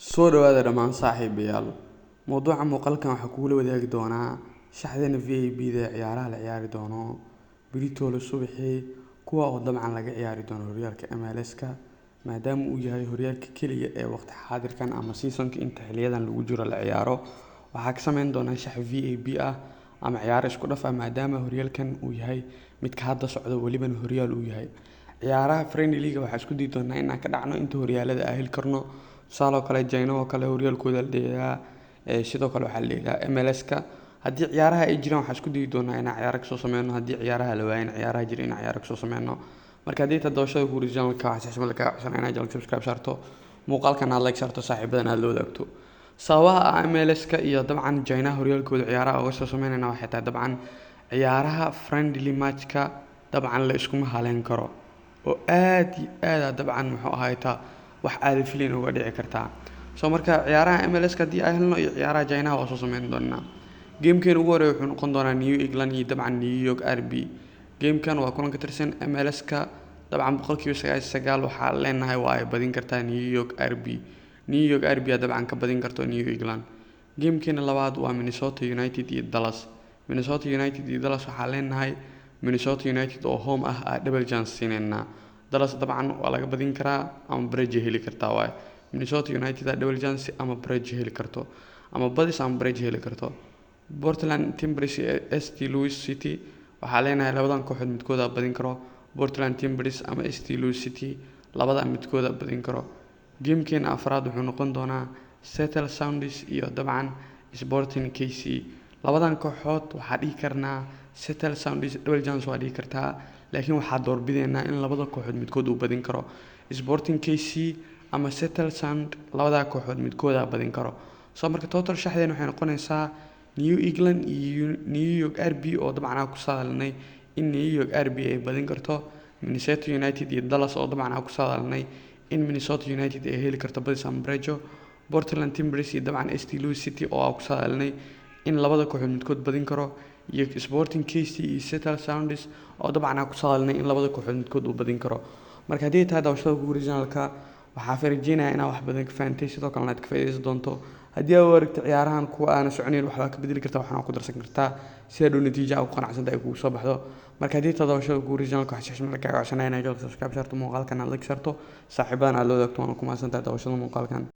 Soo dhawaada dhammaan saaxiibayaal. Mowduuca muuqaalkan waxaa kugula wadaagi doonaa shaxdana VIP-da ee ciyaaraha la ciyaari doono berrito subaxii, kuwa oo dabcan laga ciyaari doono horyaalka MLS-ka, maadaama uu yahay horyaalka keliya ee waqti xaadirkan ama season-ka inta xiliyadan lagu jiro la ciyaaro. Waxaa ka sameyn doonaa shax VIP ah ama ciyaaro isku dhaf ah, maadaama horyaalkan uu yahay midka hadda socda, welibana horyaal uu yahay. Ciyaaraha friendly league waxaa isku dayi doonaa inaan ka dhacno inta horyaalada aan heli karno. Tusaale oo kale, China oo kale horyaalkooda la dheelaa, sidoo kale waxaa la dheelaa MLS-ka. Haddii ciyaaraha ay jiraan, waxaan isku dayi doonaa inaan ciyaaro kasoo sameyno. Haddii ciyaaraha la waayana, ciyaaraha jira inaan ciyaaro kasoo sameyno. Marka haddii tahay doorashada ku channelka, waxaan si xushmad leh kaga codsanaya inaad channelka subscribe saarto, muuqaalkan aad like saarto, saaxiibadan aad la wadaagto. Sababaha aan MLS-ka iyo dabcan China horyaalkooda ciyaaraha uga soo sameynayna waxay tahay, dabcan ciyaaraha friendly match-ka dabcan la iskuma haleyn karo oo aad iyo aad ah dabcan muxuu ahayta wax aada filayn uga dhici kartaa. So marka ciyaaraha MLS-ka haddii aan helno iyo ciyaaraha China waa soo sameyn doonaa. Gamekeena ugu horeeya wuxuu noqon doonaa New England iyo dabcan New York RB. Gamekan waa kulan ka tirsan MLS-ka. Dabcan 99% waxaa leenahay waa ay badin kartaa New York RB. New York RB aa dabcan ka badin karto New England. Gamekeena labaad waa Minnesota United iyo Dallas. Minnesota United iyo Dallas, waxaa leenahay Minnesota United oo home ah aa double chance siineynaa. Dallas dabcan waa laga badin karaa ama barejo heli kartaa waaye. Minnesota United aa double chance ama barejo heli karto, ama badis ama barejo heli karto. Portland Timbers iyo St Louis City, waxaa leenahay labadan kooxood midkood aa badin karo. Portland Timbers ama St Louis City, labada midkood aa badin karo. Gamekeena afraad wuxuu noqon doonaa Seattle Sounders iyo dabcan Sporting KC. Labadan kooxood waxaa dhihi karnaa Seattle Sounders double chance waa dhihi kartaa, laakiin waxaa doorbideynaa in labada kooxood midkood uu badin karo. Sporting KC ama Seattle Sound, labadaa kooxood midkooda badin karo. So marka total shaxdeen waxay noqonaysaa New England iyo New York RB, oo dabcan aan ku saadaalinay in New York RB ay badin karto, Minnesota United iyo Dallas, oo dabcan aan ku saadaalinay in Minnesota United ay heli karto badis ama barejo, Portland Timbers iyo dabcan St Louis City, oo aan ku saadaalinay in labada kooxood midkood badin karo, iyo Sporting KC iyo Seattle Sounders, oo dabcan aan ku saadaalinay in labada kooxood midkood uu badin karo. Marka haddii tahay daawashada kugu channelka, waxaa rajeynayaa inaad wax badan ka fahantay, sidoo kalena aad ka faa'iidaysan doonto. Haddii aad u aragto ciyaarahan kuwa aana soconayn, waxbaa ka bedeli kartaa, waxaana ku darsan kartaa si hadhow natiijo aad ku qanacsantahay ay kugu soo baxdo. Marka haddii tahay daawashada kugu channelka, waxaa si xushmad leh kaaga codsanaya inaad subscribe saarto, muuqaalkan aad like saarto, saaxiibadan aad la wadaagto. Waana ku mahadsantahay daawashada muuqaalkan.